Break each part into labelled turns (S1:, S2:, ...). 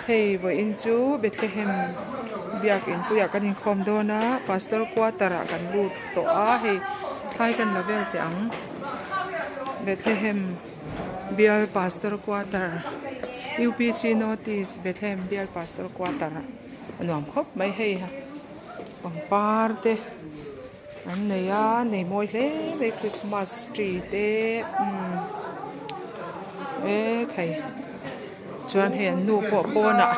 S1: Hei vawiin chu Bethlehem biakin puiah kan inkhawm dawn a pastor quarter ah kan lut tawh a hei thlai kan la vel teh ang Bethlehem bial pastor quarter upc notice Bethlehem bial pastor quarter a nuam khawp mai hei pangpar te. An nei a nei mawi hle mai christmas tree te umm e khai chuan hei an nu pawh pawnah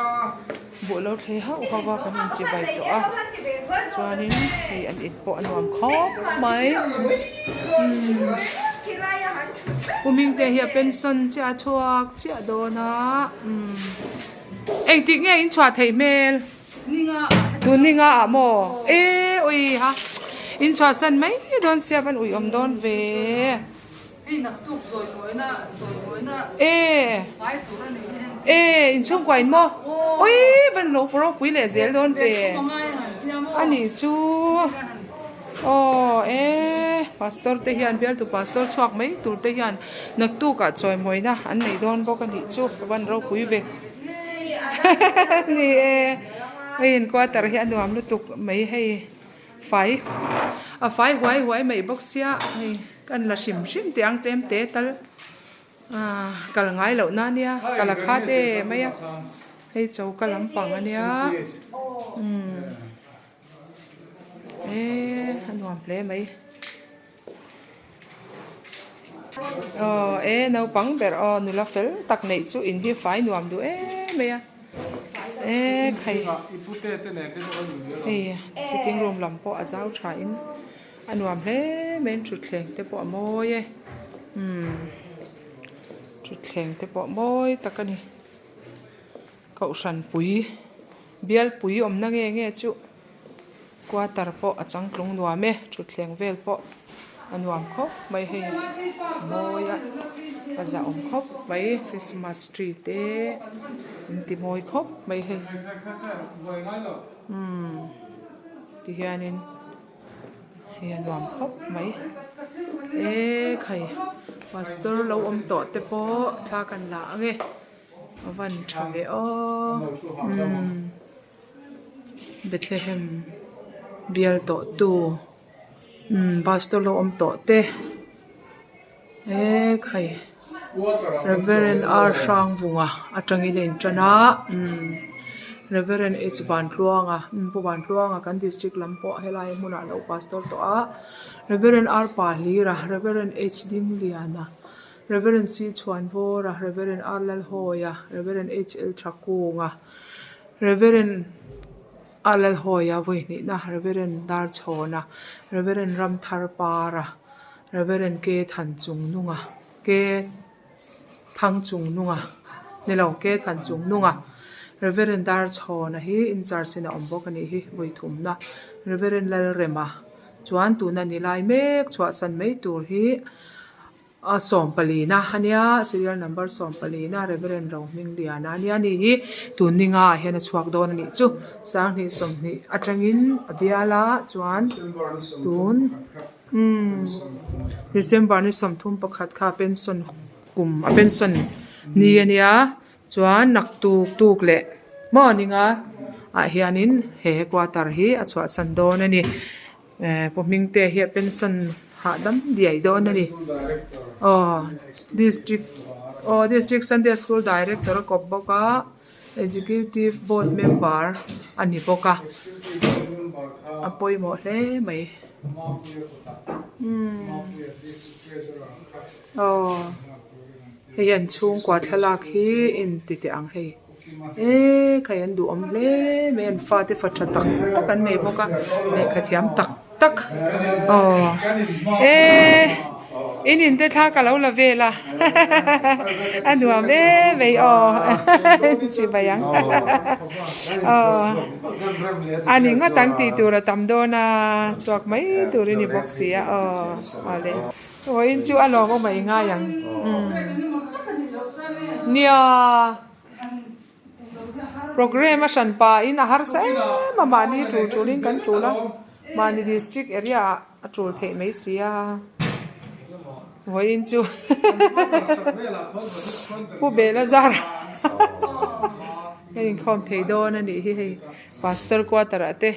S1: buh lo thlei hauh hauh a kan inchibai tawh a chuanin hei an in pawh a nuam khawp mai umm pu Hmingtea hi a pension chiah a chhuak chiah dawn a umm engtik nge in chhuah theih hmel. Tun ninga ah maw? E ui ha in chhuahsan mai dawn sia van ui awm dawn ve. E e in chhungkua in maw? Ui van lo ropui leh zel dawn ve. Ani chu aw e pastor te hian bialtu pastor chhuak mai tur te hian naktuk ah chawimawina an nei dawn bawk anih chu van ropui ve. Ni e, hei in quarter hi a nuam lutuk mai hei fai a fai huai huai mai bawk sia hei kan la hrim hrim teh ang tlem te tal ah kal ngai loh na nia kal a khat em mai a hei choka lampang a nia umm e a nuam hle mai. Aw e naupang ber aw nula fel tak neih chu in hi fai nuam duh em mai a e khai hei sitting room lam pawh a zau tha in a nuam hle mai in thutthleng te pawh a mawi e umm thutthleng te pawh mawi tak a ni kohhran pui bialpui awmna nge nge chu. Quarter pawh a changtlung nuam e thutthleng vel pawh a nuam khawp mai hei a mawi a a zahawm khawp mai christmas tree te an ti mawi khawp mai hei umm ti hianin hei a nuam khawp mai e khai pastor lo awm tawh te pawh thla kan la ang e a van tha ve aw umm. Bethlehem bial tawh tu umm pastor lo awm tawh te e khai Reverend R Hrangvunga atangin a intan a umm Reverend H Vantluanga umm Pu Vantluanga kan district lam pawh helai hmunah a lo pastor tawh a Reverend R Pahlira Reverend H Dingliana Reverend C Chhuanvawra Reverend R Lalhawia Reverend H L Thakunga. Reverend a Lalhawia vawihnihna, Reverend Darchhawna, Reverend Ramtharpara, Reverend K Thanchungnunga, K Thangchungnunga ni lo K Thanchungnunga, Reverend Darchhawna hi incharge in a awm bawk a nih hi vawithumna, Reverend Lalrema chuan tuna ni lai mek chhuahsan mai tur hi. A sawmpalina a nia serial number sawmpalina Reverend Rohmingliana a nia ani hi tun ninga ah hian a chhuak dawn a nih chu sanghnih sawmhnih atangin a bial a chuan tun umm December ni sawmthum pakhat kha pension kum a pension ni a nia chuan naktuk tuk leh maw ninga ah hianin he quarter hi a chhuahsan dawn a ni. Eh pu Hmingtea hi a pension hahdam diai dawn a ni aw district aw district sunday school director a kawp bawk a executive board member a ni bawk a a pawimawh hle mai umm aw hei an chhungkua thlalak hi inti teh ang hei. Eee khai an duhawm hle mai an fate fa tha tak tak an nei bawk a lehkha thiam tak tak aw eee in in te thla ka lo la vel a a nuam em mai aw chibai ang aw a ni ngawt ang tih tur a tam dawn a chhuak mai tur i ni bawk si a aw awle. Vawiin chu a lawm awm a i ngai ang umm nia programme a hran pahin a harsa em a mahni tul tulin kan tul a mahni district area ah a tul theih mai si a vawiin chu Pu Bela zar. Kan inkhawm thei dawn a nih hi hei pastor quarter ah te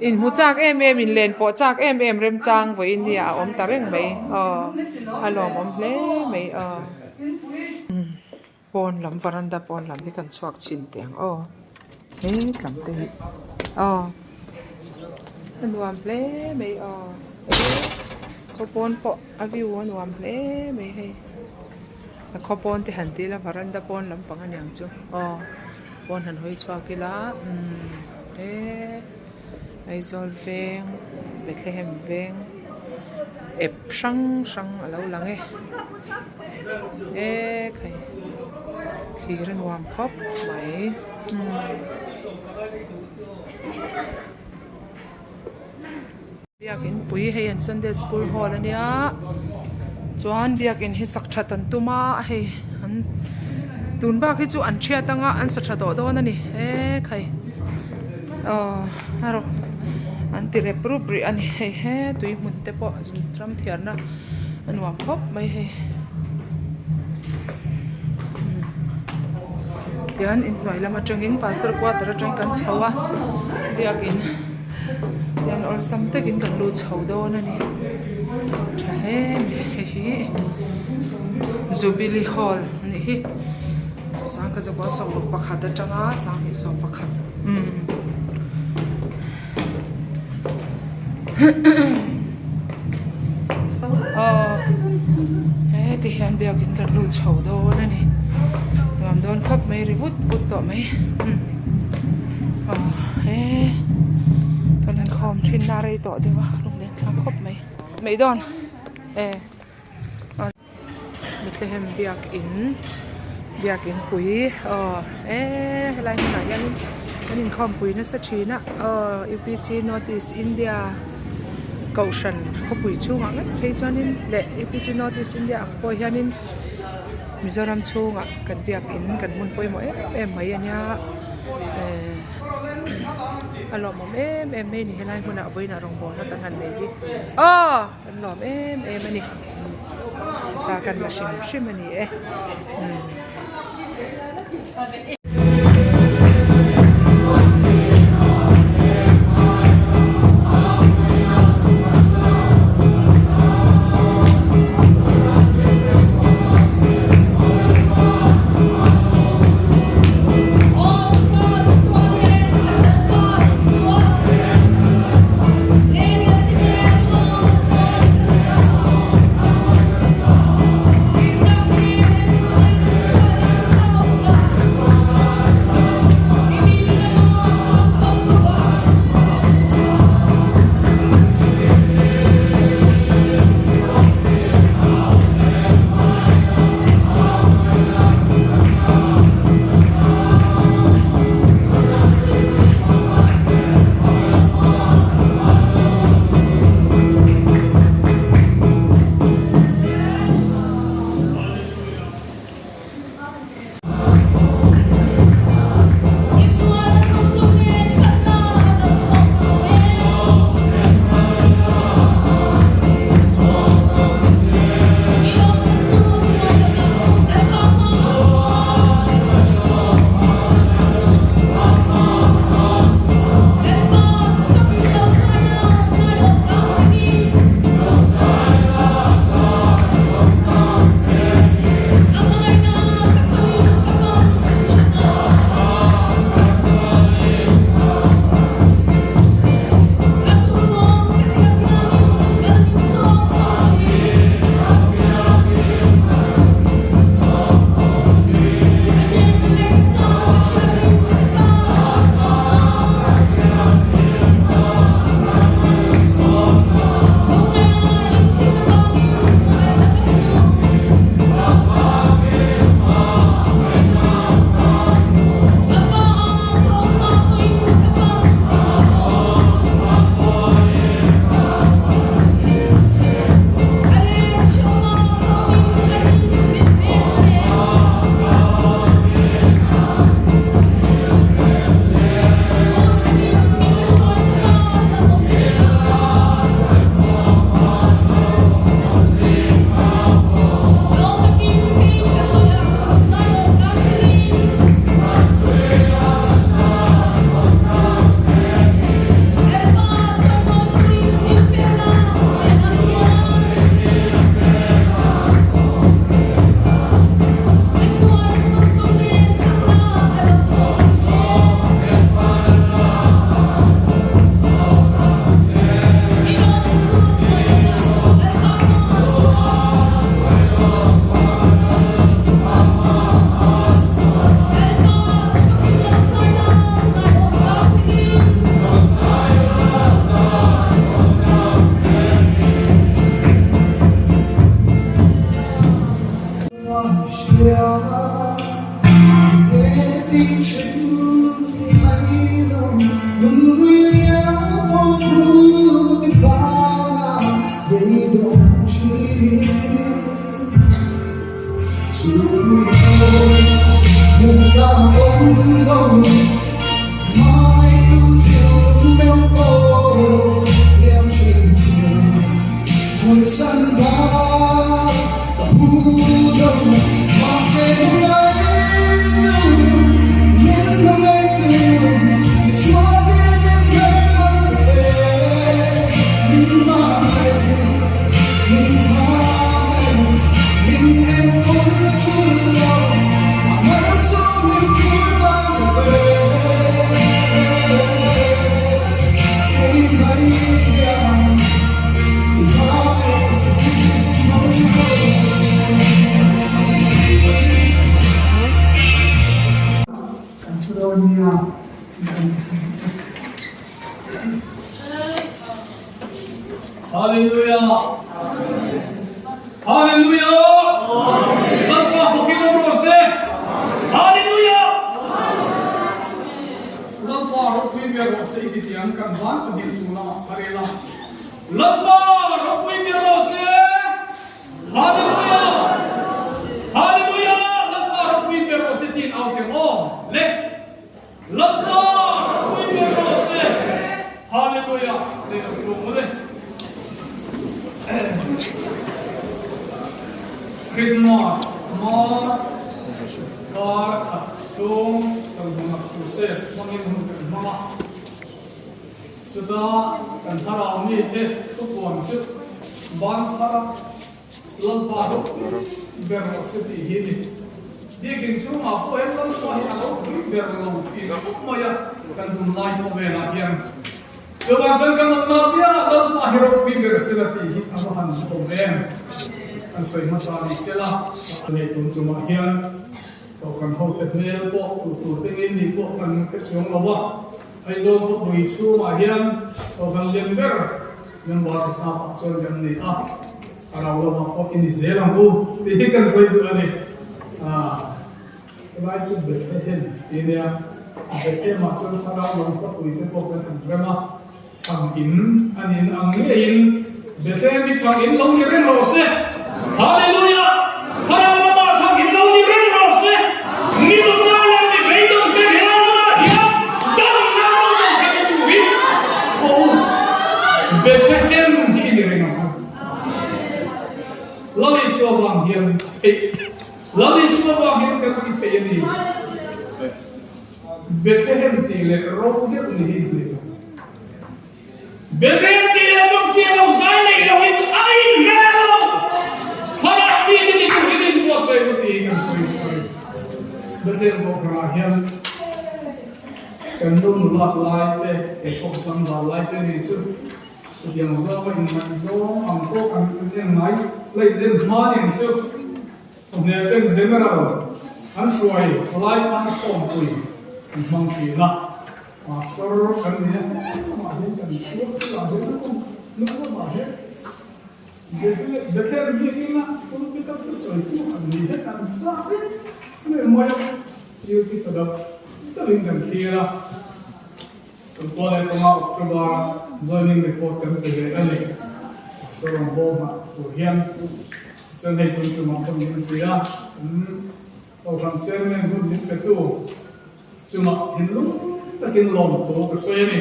S1: inhmu chak em em in len pawh chak em em remchang vawiin nia a awm ta reng mai aw a lawmawm hle mai aw pawn lam varanda pawn lam hi kan chhuak chhin teh ang aw he tlam te hi aw a nuam hle mai aw khaw pawn pawh a view a nuam hle mai hei. A khaw pawn te han ti ila varanda pawn lampang a niang chu aw pawn han hawi chhuak ila umm he Aizawl veng Bethlehem veng ep hrang hrang a lo lang e e khai thlir a nuam khawp mai umm. Biakin pui hei an Sunday school hall a nia chuan biakin hi sak that an tum a hei an tun bak hi chu an thiat anga an sa tha tawh dawn a ni e khai aw a rawh an ti rep rup rih a ni hei he tui hmun te pawh ram thiarna a nuam khawp mai hei tihian inhnuai lam atangin pastor quarter atangin kan chho a biakin. Hian awlsam takin kan lut chho dawn a ni tha hle mai hei hi jubilee hall a nih hi sangkhat zakua sawmruk pakhat atanga sanghnih sawmpakhat umm aw heti hian biakin kan lut chho dawn a ni nuam dawn khawp mai ri vut vut tawh mai umm. Aw he kan inkhawm thin na rei tawh deuh a lunglen thlak khawp mai mai dawn e Bethlehem biakin biakin pui aw e helai hmunah hianin kan inkhawm pui nasa thin a aw U P C north east India kohhran khawpui chhungah ngat phei chuanin leh U P C north east India ang pawh hianin. Mizoram chhungah kan biakin kan hmun pawimawh em em mai a nia ehh a lawmawm em em mai a ni helai hmunah vawiinah rawngbawlna kan han nei hi aw kan lawm em em a ni thla kan la hrim hrim a ni e umm.
S2: Hallelujah! Hallelujah! Lalpa fakin awm rawh se! Hallelujah! Lalpa ropui ber rawh se i ti tiang kan van pahnih chung lamah ka rel a. Lalpa ropui ber rawh se! Hallelujah! Hallelujah! Lalpa ropui ber rawh se tiin au keng aw le! Lalpa ropui ber rawh se! Hallelujah! Lei lo chhuak mawlh e. Christmas mar kar khat chhung chawlhmun a crusade hmangin hun kan hmang a. Chuta kan thlarau mite thupuan chu ban thar a. Lalpa ropui ber rawh se tih hi ni. Biakin chhungah pawh hian Lalpa hi a ropui ber lo thin khawp mai a, kan hun lai khawvelah hian. Chuvang chuan kan awmna piangah Lalpa hi ropui ber sela tih hi a va han awm em? Kan sawi hmasa ni sela. Hei tun chungah hian Kohhran hote hmel pawh tur tur te ngei ni pawh kan hre chuang lo a, Aizawl khawpui chhungah hian Kohhran lian ber Member te sap ah chuan kan nei a, a rau lamah pawh i ni zel ang u tih hi kan sawi duh a ni. Helai chu Bethlehem tih a nia, Bethlehem ah chuan thlarau lam khawpui te pawh kan han rem a, chhang in a nin ang ngeiin Bethlehem hi chhang in lo ni reng rawh se. Hallelujah! Thlarau lamah chhang in lo ni reng rawh se. Mi dawmna leh mi beidawng te hi lai hmunah hian damna lo zawng theih turin khaw u. Bethlehem hi i ni reng ang u. Lal Isua vang hian theih, Lal Isua vang hian kan ti thei a ni. Bethlehem tih leh ro deuh ni hi inhne lo. Bethlehem tih leh chawmhriat lo zai nei lo in a inhmel lo. Khawnah mi te ni turin in buatsaih ru tih hi kan sawi duh a ni. Bethlehem kohhranah hian kan nu nulak lai te, keipawh tlangval lai te nih chu chutiang zawnga inngaihzawng ang pawh kan en ngai laih den hma nen chu Hmel ten General an hruai lai khan khawmpui an hmang thin a, Pastor kan ni a, amah hian kan chhuak thil ah hian a awm hnung lamah hian Bethlehem biakinn a pulpit a thusawi tu han ni hi kan chak em em mai a, chil thi tha deuh deuhin kan thlir a, 15 October a joining report kan pe ve a ni, Pastor Rambo hmah tur hian. Chuan hei tun tumah hun min pui a, kan Kohhran Chairman hun min petu chungah thinlung takin lawmthu ka sawi a ni.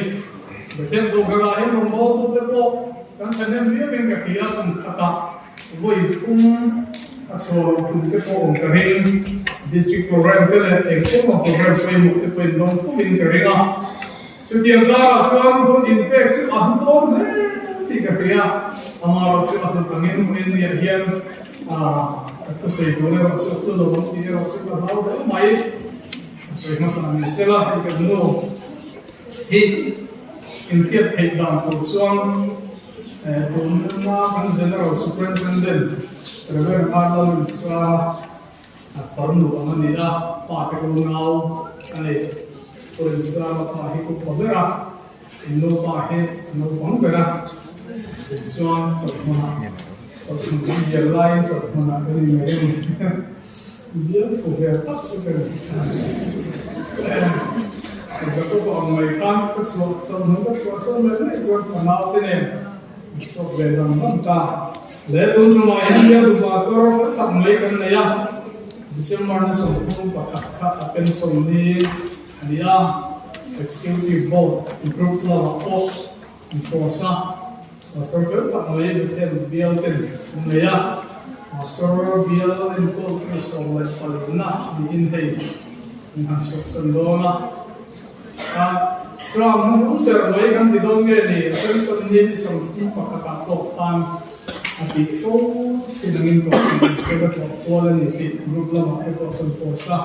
S2: Bethlehem Kohhranah hian rawngbawltute pawh kan thahnem viauin ka hria, kum khatah vawi thum a chhuah tum te pawh awm ka ring. District Programme te leh eng emaw programme pawimawh te pawh indawm fum in ka ring a. Chutiang karah chuan hun inpek chu a hlu dawn hle tih ka hria. Amaherawh chu a hlut angin hun inniah hian ka thusawi tur erawh chu a hlu lo ang tih erawh chu ka hlau hle mai. Ka sawi hmasa ni sela hei kan nu hi inhriat theih dan tur chuan tuna kan General Superintendent Rev. Arnold Sara A farnu ang a ni a, pa te unau a ni. Pawisa pa hi upa ber a, in nupa hi a naupang ber a. Tichuan chawlhhmunah, chawlhhmun kan bial laiin chawlhhmunah kan inngaih a ni. Bial fu ve tak chu ka ni. ang mai khan ka chhuah chawlh hnu ka chhuah sawn mai mai chuan fanau te nen an chhuak ve dang dang ta. Le tun tumah hian bialtu pastor fel tak mai kan nei a, December ni 31 kha a pension ni a ni a, Executive Board group lamah pawh an post a. Pastor fel tak mai Bethel bial ten an nei a, Pastor bial enkawltu 14na niin hei an han chhuahsan dawn a. A chuan hmun ber mai kan ti dawn nge ni, a pension ni ni 31 ah pawh khan a tih fo thin angin kohhran te ka tlawh kual a ni tih group lamah te pawh kan post a.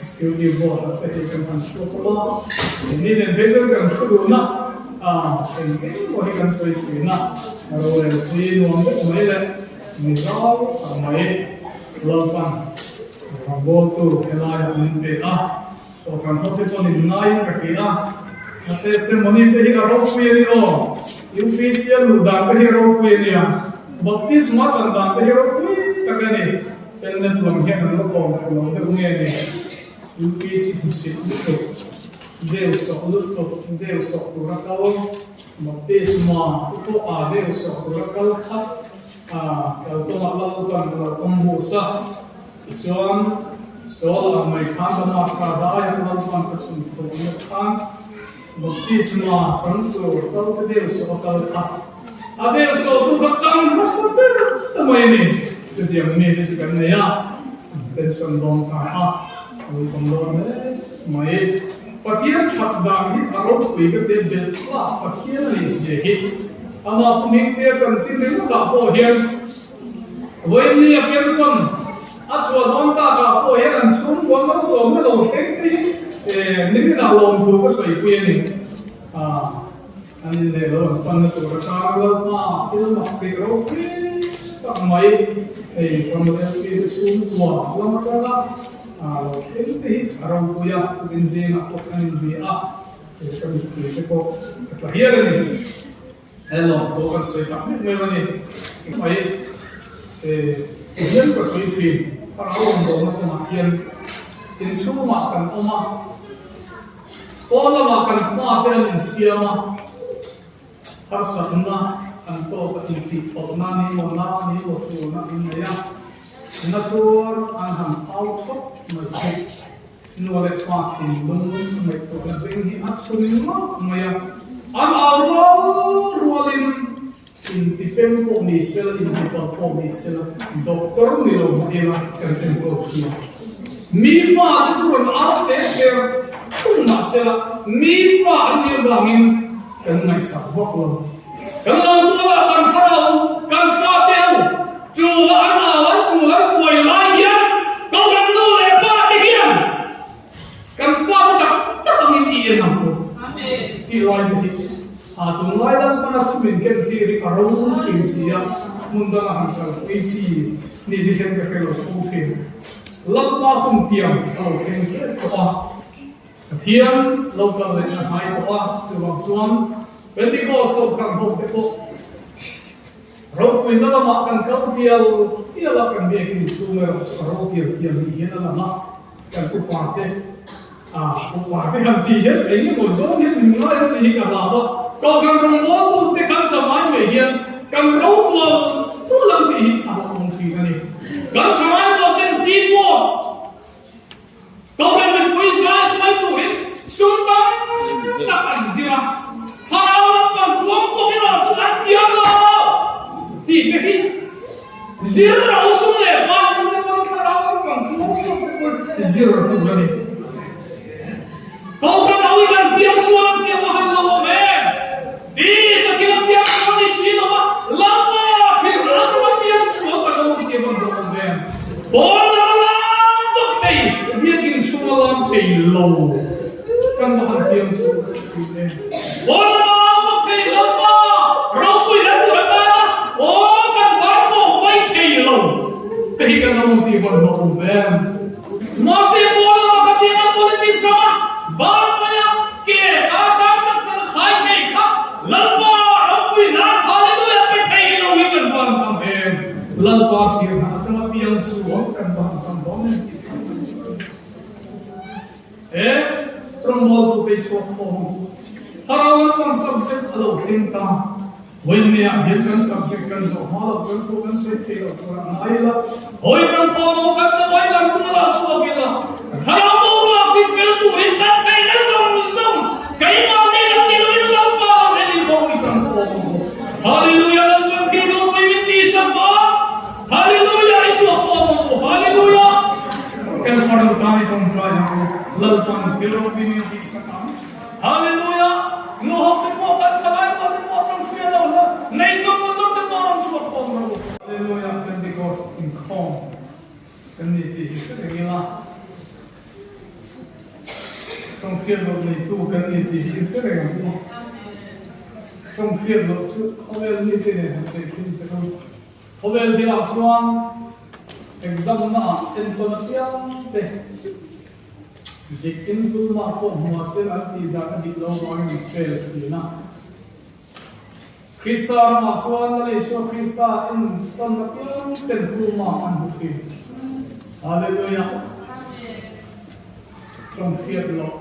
S2: Executive Board ah te hei kan han chhuak awm a, keini nen phei chuan kan thu duhna eng engemaw hi kan sawi thin a, rorelpui nuam deuh mai leh mi zau tak mai Lalpan rawngbawltu helaiah min pe a, Kohhran hote pawh nin ngaiin ka hria a, a testimony te hi a ropui a ni aw, UPC a luh dan te hi a ropui a nia, Baptisma chan dan te hi ropui tak a ni. Helmet lam hian an la kawm fuh lo deuh nge ni? UPC hmusit lutuk, deu sawk lutuk, deu sawk tura kal, baptisma te pawh a deu sawk tura kal kha a kal kawngah Lalpan a lo awm bus a, tichuan Saul ang mai khan Damaska daiah Lalpan ka chhun thawhna khan baptisma chang tur kal te deu sawk a kal kha A deuh sawhtu kha chang hmasa ber ta mai a ni. Chutiang mi te chu kan nei a, an pension dawn ta a, a lo awm dawn hle mai. Pathian that dan hi a ropui ka tia belh tlak Pathian a nih zia hi amah Hmingtea chanchin ringawtah pawh hian vawiin a pension a chhuah dawn takah pawh hian an chhungkua malsawmna lo thleng te hi niminah lawmthu ka sawipui a ni. An in leh lo an panna tur atang Lalpa thil mak tih ropui tak mai hei from LP te chhungkua lama changa lo thleng te hi a ropui a, tukin zingah pawh kan inbi a, hei ka mittui te pawh ka tla hial a ni. He lawmthu kan sawi tak mek mai a ni. Mai hian ka sawi thin, thlarau rawngbawlna kawngah hian inchhungah kan awm a, Pawl lamah kan fate an infiam a, harsatna an tawk a intih tawhna ni emaw na ni emaw chulna an nei a, na tuar an han au thawk mai chu nu leh pa thinlung ngaihtuahna beng hi a chhun ngawt mai a, an au rual rualin intipem pawh ni sela intipal pawh ni sela doctor ni lo mah ila kan enkawl thin a. Mi fate chu rawn au che ker tum mah sela mi fa an nih avangin kan ngaihsak vak lo. Kan lo tual ah kan thlarau kan fate ho chul ah an au an chul an buai lai hian Kohhran nu leh pa te hian Kan fate tak tak angin i en ang u tih lai te hi a tunlai Lalpana thu min ken tir hi a ro thin si a, hmun danga han kalpui chi ni te hian ka hre lo fo thin. Lalpa hun tiang a lo thleng tep tawh a, Pathian lo kal leh na hnai tawh a, chuvang chuan Pentecost kohhran ho te pawh ropuina lamah kan kal tial tial a, kan biakin chhung erawh chu a ro tial tial ni hian a lang a. Kan upa te ah upa te han tih hian eng emaw zawng hian min ngai ang tih hi ka hlau a, Kohhran rawngbawltu te kan samai mai hian kan ro tual tual ang tih hi a hlauhawm thin a ni. Kan thalai pawh ten keyboard Kohhran mipui zai hruai turin sum tam tak an zir a, thlarau lampang khuang pawh erawh chu an thiam lo tih te hi Zir ro sum leh van te pawn thlarau an kan thlawm tawk te pawn zir tur a ni. Kohhran ho hi kan piang sual an tih a han lo awm em? Ti sakhil a piang sual ni si lo a, Lalpa thlir a tum a piang sual kan lo awm tih a van lo awm em? Pawn lam a lam vak thei, biakin chhung a lam thei lo. Kan va han piang sual nasa thin em? Pawn lam a lam vak thei, Lalpa ropui na tur atana aw kan ban pawh vai thei lo te hi kan awm tih vawn hlawh awm em? Mahse pawn lama ka tiang a politics rama ban vaia ke ka sang tak tak a khai thei kha Lalpa ropui nan Hallelujah pe thei lo hi kan van tam em? Lalpa thlir hna atanga piang sual kan van tam dawn em tih hi. He rawng. Rawngbawltu te chhuak khawm ang u. Thlarau lampang subject a lo thleng ta. Vawiinniah hian kan subject kan zawh hma loh chuan thu kan sawi thei loh tur a ngai ila. Hawi ṭang khawm ang u, kan zavai lam tuarah chhuak ila, thlarau boruak chi fel turin kan theihna zawng zawng keimah ni lo ti loin Lalpa lam en in hawi ṭang khawm ang u. Hallelujah Lalpan thil ropui min tihsak dawn. Hallelujah i chhuak khawm ang u. Hallelujah Kan farnu tan i ṭawngṭai ang u. Lalpan thil ropui min tihsak ang. Hallelujah! Nu ho te pawh kan thalai pa te pawh tawng hria lo la, nei zawng zawng te pawh rawn chhuak khawm rawh u. Hallelujah! Pentecost inkhawm kan ni tih hi hre reng ila, tawng hriat loh neitu kan ni tih hi hre reng ang u. Tawng hriat loh chu khawvel mite nen han tehkhin te u. Khawvel thilah chuan exam naah entawn apiang te Dik in Fulma pawh hmua sel an tih dan a dik lo vangin an fail thin a. Krista ramah chuan Lal Isua Krista en tawn apiang ten Fulma an hmu thin. Hallelujah! Tawng hriat loh,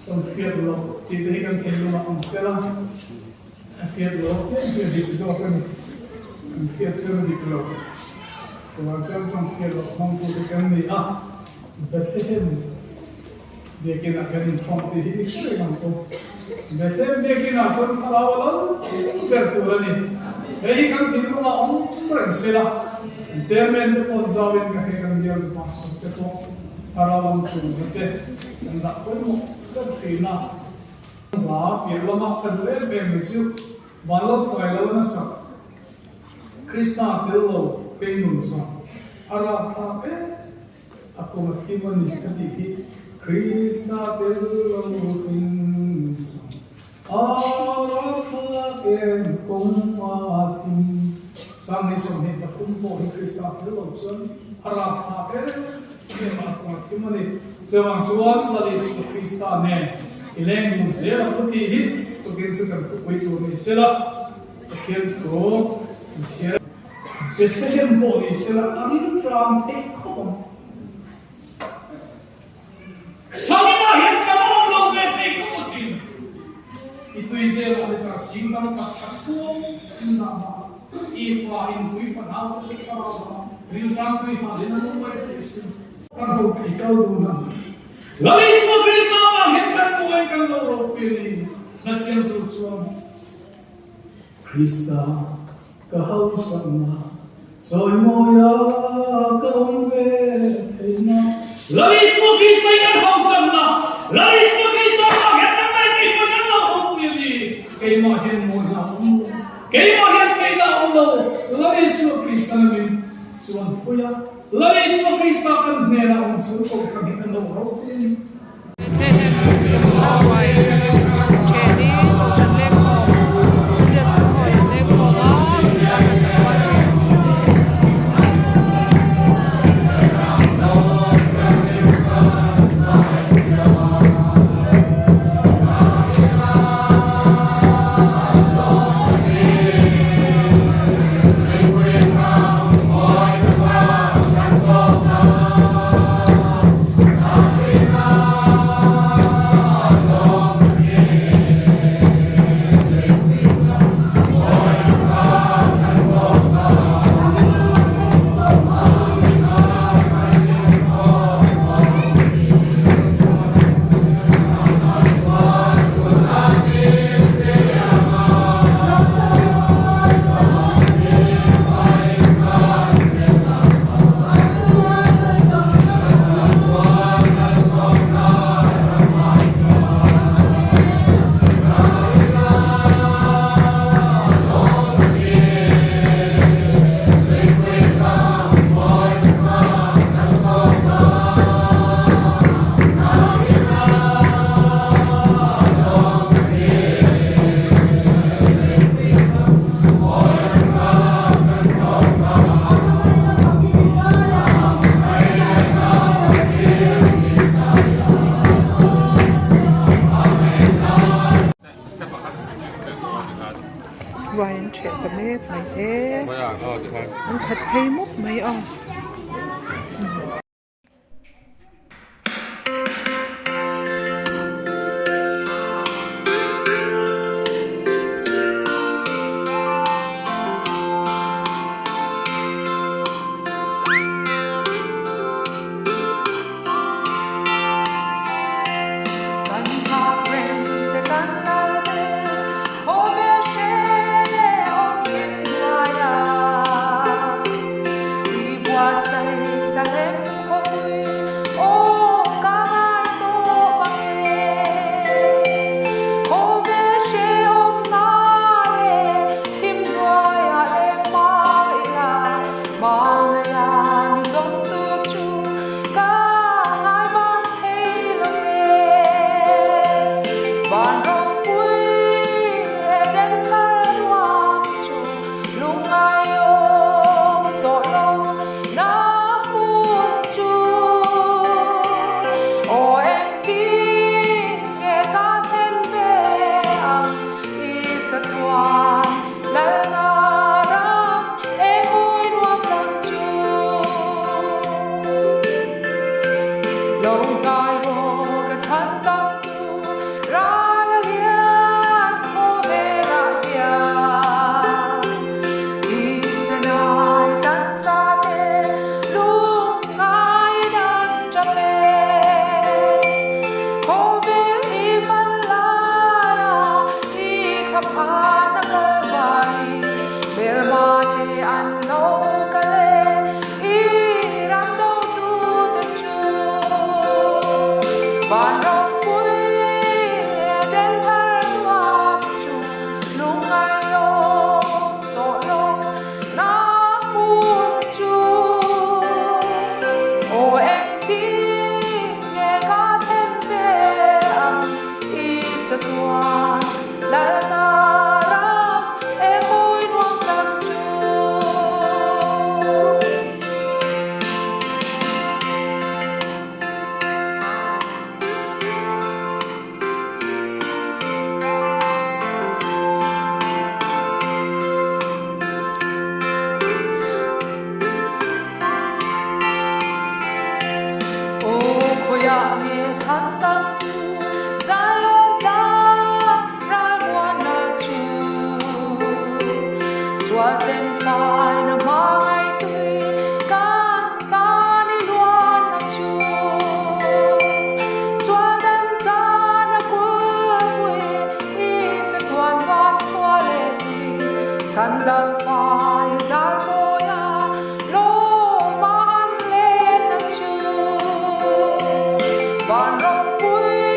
S2: tawng hriat loh tih te hi kan thinlungah awm sel a, a hriat loh apiang hi a dik zawk a ni. Kan hriat chuan a dik lo. Chuvang chuan tawng hriat loh hmangtute kan ni a, Bethlehem biakinah kan inkhawm tih hi i hre reng ang u. Bethlehem biakinah chuan thlarau a lal ber tur a ni. Hei hi kan thinlungah awm reng se la, kan chairman te pawh zauin ka hre kan bial pastor te pawh thlarau lam chungna te kan dah pawimawh ber thin a. Hla piah lama ka duh em em mai chu Vanlalsai lo nasa. Krista tel lo peng nun zawng a rapthlak em a kum a thim a ni ka tih hi Krista tel lo peng nun zawng a rapthlak em kawng a thim Sanghei 23 pawh hi Krista tel lo chuan a rapthlak em em a kum a thim a ni chuvang chuan Lal Isua Krista nen i leng dun zel ang u tih hi tukin chu kan thupui tur ni sela. Pathian thu an chhiar a. Bethlehem pawh ni sela a rilṭam theih khawp ang. Chhangin ah hian chhang a awm lo ve thei khawp asin. I tui zel ah leta sing tam tak that kuau in dah mah la, i fa in pui fanau te chu thlarau lamah rilṭam tui hal in an awm mai thei asin. Kan ho thei kal dun ang. Lal Isua Krista vang hian kan mawiin kan lo ropui a ni. Hna siamtu chuan. Krista ka hausakna chawimawia ka awm ve theihna. Lal Isua Krista i kan hausakna, Lal Isua Krista vang hian kan ngai thei pawhin kan lo ropui a ni. Keimah hian mawina a awm lo, keimah hian theihna a awm lo, Lal Isua Krista na min chuan pui a, Lal Isua Krista kan hnena awm chu kohhran hi kan lo ropui a ni.
S1: Bethlehem Lungawai theni kohhran lengkhawm Sunday School ho an lengkhawm a tah kan la kual a ni. Ruai an ṭheh ta mek mai e an khat phei mup mai a. Lo hnai rawh ka chhan tam tu ral a lian khawvelah hian Thisenai tlansa te lungngai dan tap e. Khawvel i fan laia i thlaphan a Kalvari hmelma te an lo kal e i ram dotu te chu van ropui den thar nuam chu lungngai awm tawh lo na hmun chu aw engtin nge ka thlen ve ang i chatuan lalna ram e mawi nuam tak chu. Aw khawiah nge chhan tam tu Zion tlang ralmuanna chu Sual tlem faina hmangaitui kan tan i luanna chu Sual dan chan a kulpui i chatuan van khua leh tui Chhandam fai zar mawia lawm an lenna chu Van ropui.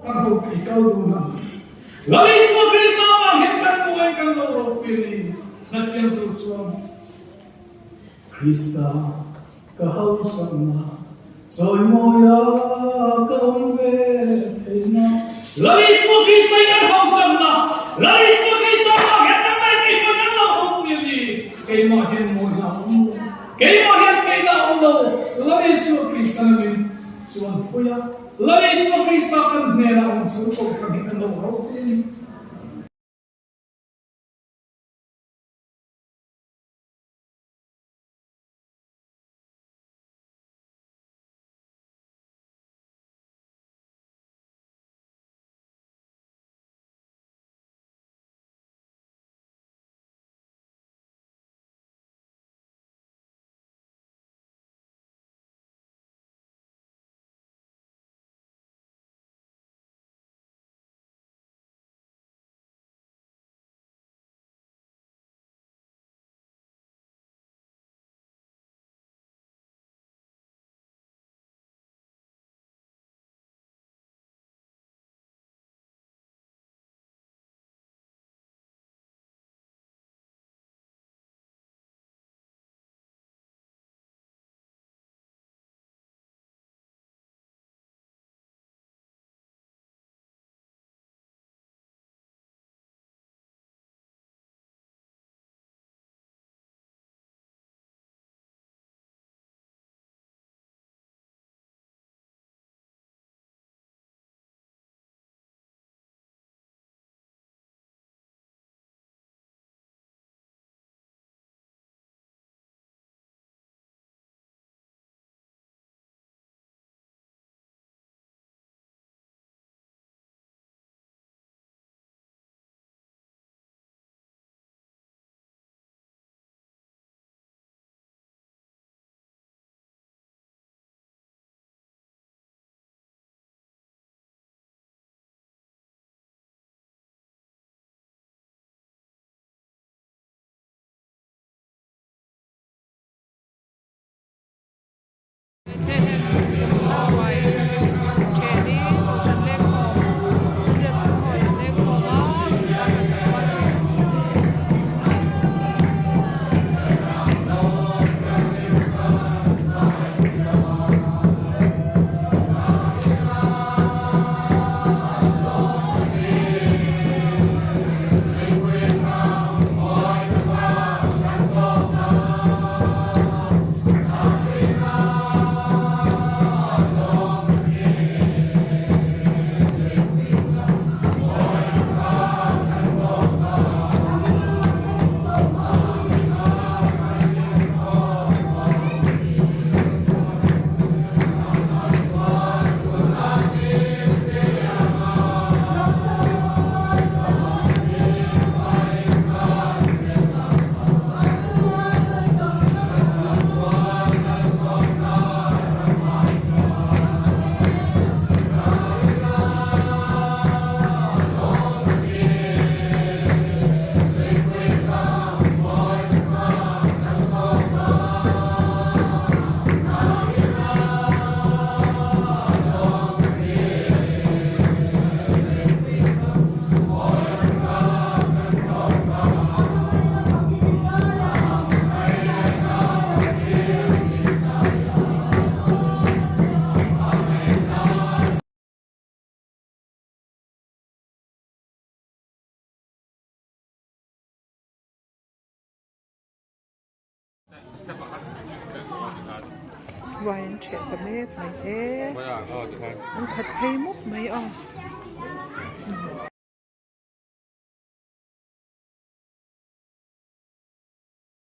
S2: Kan ho tih kal dun ang. Lal Isua Krista vang hian kan buai kan lo ropui a ni. Hla siam tur chuan Krista ka hausakna chawimawia ka awm ve theihna. Lal Isua Krista i kan hausakna, Lal Isua Krista vang hian kan ngaihtuah hian kan lo ropui a ni. Keimah hian mawina a awm lo, keimah hian theihna a awm lo, Lal Isua Krista na min chuan pui a. Lal Isua Krista kan hnena awm chu Kohhran hi kan lo ropui a ni.
S1: Ruai an ṭheh ta mek mai e. An khat phei mup mai a.